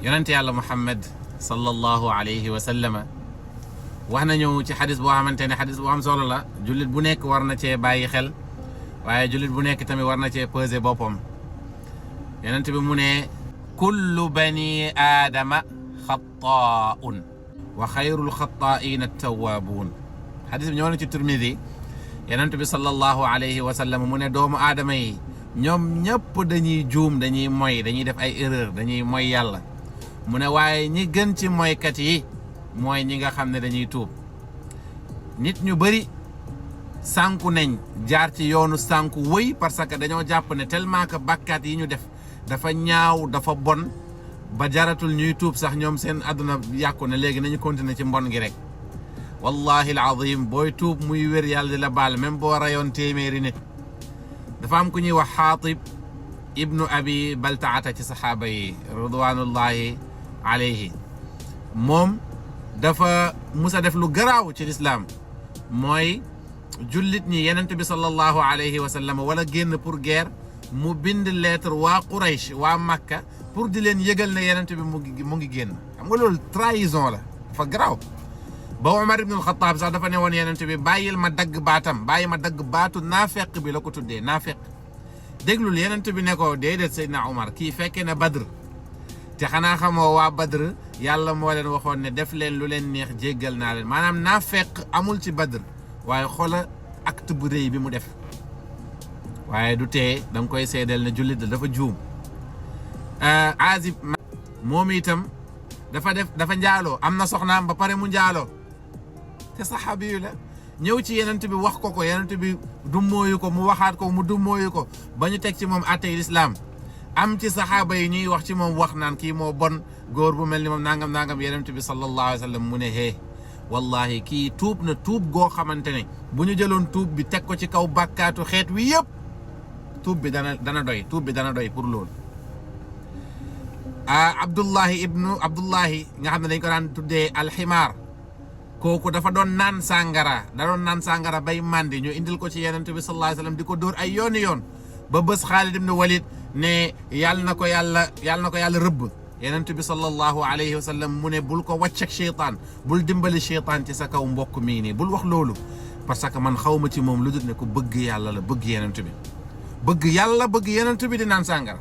yonent yàlla Muhammad sallallahu alayhi wa sallama wax nañu ci xadis boo xamante ne xadis bu am solo la jullit bu nekk war na cee bàyyi xel waaye jullit bu nekk tamit war na cee peser boppam yonent bi mu ne kullu bani aadama xattaa'un wa xayrul xattaa'iina at-tawwaabuun xadis bi ñëw na ci Tirmidi yonent bi sallallahu alayhi wa sallam mu ne doomu aadama yi ñoom ñëpp dañuy juum dañuy moy dañuy def ay erreur dañuy moy yàlla mu ne waaye ñi gën ci moykat yi mooy ñi nga xam ne dañuy tuub nit ñu bëri sànku nañ jaar ci yoonu sànku wëy parce que dañoo jàpp ne tellement que bàkkaat yi ñu def dafa ñaaw dafa bon ba jaratul ñuy tuub sax ñoom seen àdduna yàqu ne léegi nañu continuer ci mbon gi rek wallahi alazim booy tuub muy wér yàlla di la baal même boo rayoon téeméeri nit dafa am ku ñuy wax xaatib ibnu abi baltaata ci saxaaba yi ridwanullahi alayhi moom dafa musa def lu garaaw ci lislaam mooy jullit ñi yenent bi sallallahu alayhi wa sallam wala génn pour guerre mu bind lettre waa Quraysh waa Makka pour di leen yëgal ne yenent bi mu ngi génn xam nga loolu trahison la dafa garaaw ba Omar ibn al-Khattab sax dafa ne woon yenent bi bàyyil ma dagg baatam bàyyi ma dagg baatu naafeq bi la ko tuddee naafeq déglul yenent bi ne ko déedéet Seydina Omar kii fekkee na Badr te xanaa xamoo waa Badr yàlla moo leen waxoon ne def leen lu leen neex jéggal naa leen maanaam naafeq amul ci Badr waaye xoola acte bu rëy bi mu def waaye du tee da nga koy seedeel ne jullit la dafa juum Azib moom itam dafa njaaloo am na soxnaam ba pare mu njaaloo te saxaabi yu la ñëw ci yenent bi wax ko yenent bi dummóoyu ko mu waxaat ko mu dummóoyu ko ba ñu teg ci moom attey lislaam am ci saxaaba yi ñuy wax ci moom wax naan kii moo bon góor bu mel ni moom nangam yenent bi sallallahu alayhi wa sallam mu ne hee wallahi kii tuub na tuub goo xamante ne bu ñu jëloon tuub bi teg ko ci kaw bàkkaatu xeet wi yëpp tuub bi dana doy tuub bi dana doy pour loolu Abdullahi nga xam ne dañ ko daan tuddee alximaar kooku dafa doon naan sàngara bay mandi ñu indil ko ci yenent bi sallallahu alayhi wa sallam di ko dóor ay yoon ba bés Xaalid ibn Walid ne yàlla na ko yàlla rëbb yenent bi sallallahu alayhi wa sallam mu ne bul ko wàcc ak cheytaan bul dimbali cheytaan ci sa kaw mbokk mii nii bul wax loolu parce que man xawma ci moom lu dul ne ko bëgg yàlla la bëgg yenent bi bëgg yàlla bëgg yenent bi di naan sàngara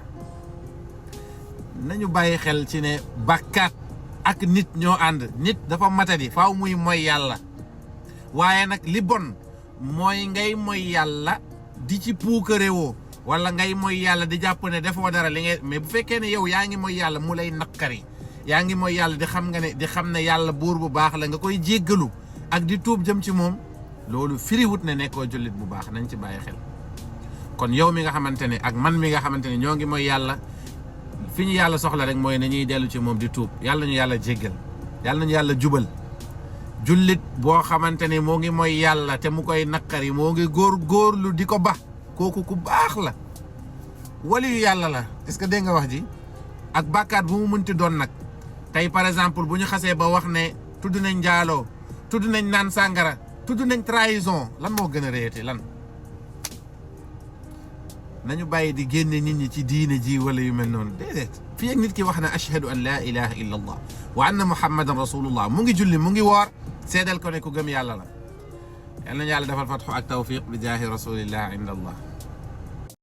nañu bàyyi xel ci ne bàkkaat ak nit ñoo ànd nit dafa matadi faaw muy mooy yàlla waaye nag li bon mooy ngay mooy yàlla di ci puukarewoo wala ngay mooy yàlla di jàpp ne defoo dara li ngay mais bu fekkee ne yow yaa ngi mooy yàlla mu lay naqari yaa ngi mooy yàlla di xam ne yàlla buur bu baax la nga koy jéggalu ak di tuub jëm ci moom loolu firiwut ne nekkoo jullit bu baax nañ ci bàyyi xel kon yow mi nga xamante ne ak man mi nga xamante ne ñoo ngi mooy yàlla fi ñu yàlla soxla rek mooy nañuy dellu ci moom di tuub yàlla ñu yàlla jéggal yàlla nañu yàlla jubal jullit boo xamante ne moo ngi mooy yàlla te mu koy naqari moo ngi góorlu di ko ba kooku ku baax la waliyu yàlla la est-ce que dégg nga wax ji ak bàkkaat bu mu mënti doon nag tey par exemple bu ñu xasee ba wax ne tudd nañ njaaloo tudd nañ naan sàngara tudd nañ trahison lan moo gën a réyati lan nañu bàyyi di génne nit ñi ci diine ji wala yu mel noonu déedéet fii ak nit ki wax na ashhadu an la ilaha illa allah wa anna muhammadan rasulullah mu ngi julli mu ngi woor seedal ko ne ku gëm yàlla la yal nañu yàlla defal fatxu ak tawfiq bi jaahi rasulillah inda allah